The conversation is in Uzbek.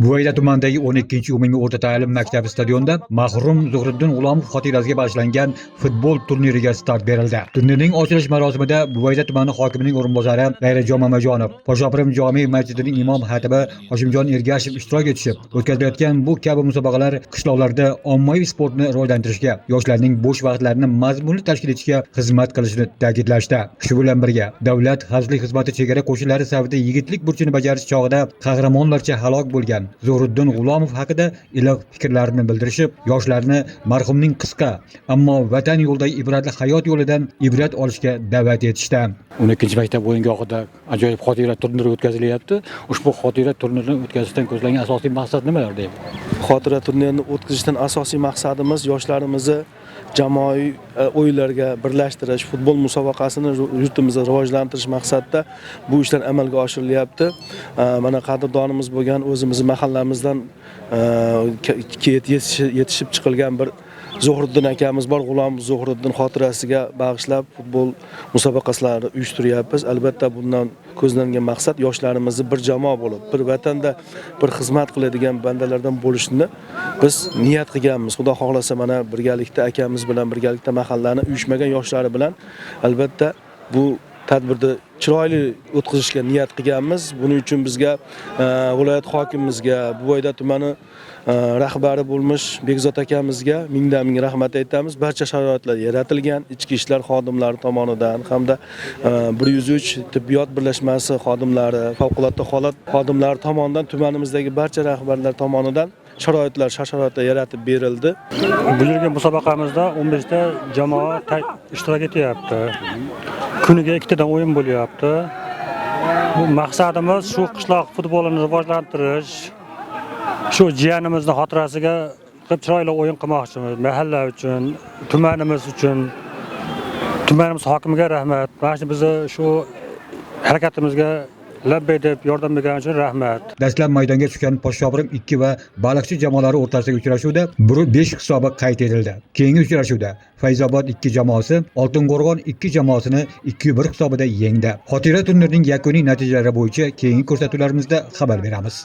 Buvayda tumanidagi 12-umumiy o'rta ta'lim maktabi stadionida mahrum Zuhriddin G'ulomov xotirasiga bag'ishlangan futbol turniriga start berildi. Turnirning ochilish marosimida Buvayda tumani hokimining o'rinbosari G'ayratjon Mamajonov, Poshopirim jome masjidining imom xatibi Hoshimjon Ergashev ishtirok etishib, o'tkazilayotgan bu kabi musobaqalar qishloqlarda ommaviy sportni rivojlantirishga, yoshlarning bo'sh vaqtlarini mazmunli tashkil etishga xizmat qilishini ta'kidlashdi. Shu bilan birga, Davlat xavfsizlik xizmati chegara qo'shinlari safida yigitlik burchini bajarish chog'ida qahramonlarcha halok bo'lgan Zuhriddin G'ulomov haqida iliq fikrlarini bildirishib, yoshlarni marhumning qisqa, ammo vatan yo'lidagi ibratli hayot yo'lidan ibrat olishga da'vat etishdi. 12-maktab o'yingohida ajoyib xotira turniri o'tkazilyapti. Ushbu xotira turnirini o'tkazishdan ko'zlangan asosiy maqsad nimalar deydi? Xotira turnirini o'tkazishdan asosiy maqsadimiz yoshlarimizni jamoaviy o'yinlarga birlashtirish, futbol musobaqasini yurtimizda rivojlantirish maqsadida bu ishlar amalga oshirilyapti. Mana qadrdonimiz bo'lgan o'zimizni mahallamizdan yetishib chiqilgan bir Zuhriddin akamiz bor, G'ulom Zuhriddin xotirasiga bag'ishlab futbol musobaqalarini uyushtiryapmiz. Albatta bundan ko'zlangan maqsad yoshlarimizni bir jamoa bo'lib, bir vatanda bir xizmat qiladigan bandalardan bo'lishini biz niyat qilganmiz. Xudo xohlasa mana birgalikda akamiz bilan birgalikda mahallani uyushmagan yoshlari bilan albatta bu tadbirni chiroyli o'tkazishga niyat qilganmiz. Buning uchun bizga viloyat hokimimizga, Buvayda tumani rahbari bo'lmish Bekzod akamizga mingdan ming rahmat aytamiz. Barcha sharoitlar yaratilgan, ichki ishlar xodimlari tomonidan hamda 103 tibbiyot birlashmasi xodimlari, favqulodda holat xodimlari tomonidan tumanimizdagi barcha rahbarlar tomonidan sharoitlar, shart-sharoitlar yaratib berildi. Bu yilgi musobaqamizda 15 ta jamoa ishtirok etyapti. Kuniga ikkitadan o'yin bo'lyapti. Bu maqsadimiz shu qishloq futbolini rivojlantirish, shu jiyanimizni xotirasiga qilib chiroyli o'yin qilmoqchimiz. Mahalla uchun, tumanimiz uchun. Tumanimiz hokimiga rahmat. Mana shu bizni shu harakatimizga labbay deb yordam bergani uchun rahmat. Dastlab maydonga tushgan Poshshobirim 2 va Baliqchi jamoalari o'rtasidagi uchrashuvda 1-5 hisobi qayd etildi. Keyingi uchrashuvda Fayzobod 2 jamoasi Oltinqo'rg'on 2 jamoasini 2-1 hisobida yengdi. Xotira turnirining yakuniy natijalari bo'yicha keyingi ko'rsatuvlarimizda xabar beramiz.